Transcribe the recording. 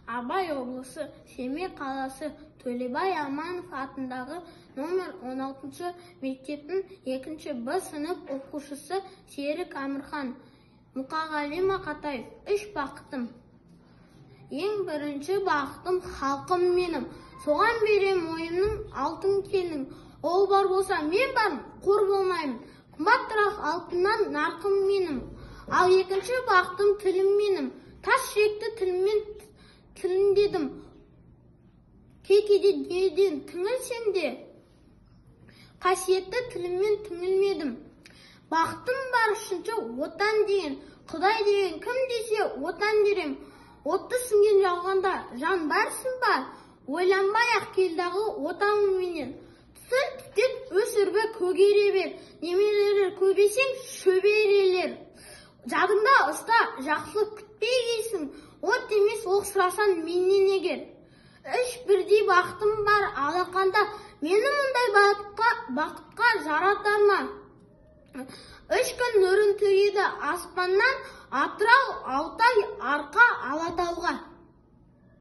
Абай облысы, Семей қаласы, Төлебай Аманов атындағы номер 16 мектептің 2 Б сынып оқушысы Серік Әмірхан. Мұқағали Мақатаев. Үш бақытым. Ең бірінші бақытым халқым менің. Соған берем ойымның алтын кенін. Ол бар болса, мен бармын, қор болмаймын. Қымбатырақ алтыннан нарқым менің. Ал екінші бақытым тілім менің. Тас жүректі тіліммен тілімдедім. Кей-кейде дүниеден түңілсем де, қасиетті тіліммен түңілмедім. Бақытым бар үшінші Отан деген. Құдай деген кім десе, Отан дерем. Отты сіңген жалғанда жан барсың ба? Ойланбай-ақ келдағы Отанменен. Түтін түтет, өсірбе, көгере бер. Немерелер көбейсең, шөберелер. Жадыңда ұста, жақсылық күтпегейсің. От емес, оқ сұрасаң менен егер. Үш бірдей бақытым бар алақанда. Мені мұндай бақытқа жаратар ма? Үш күн нұрын төгеді аспаннан: Атырау, Алтай, Арқа, Алатауға.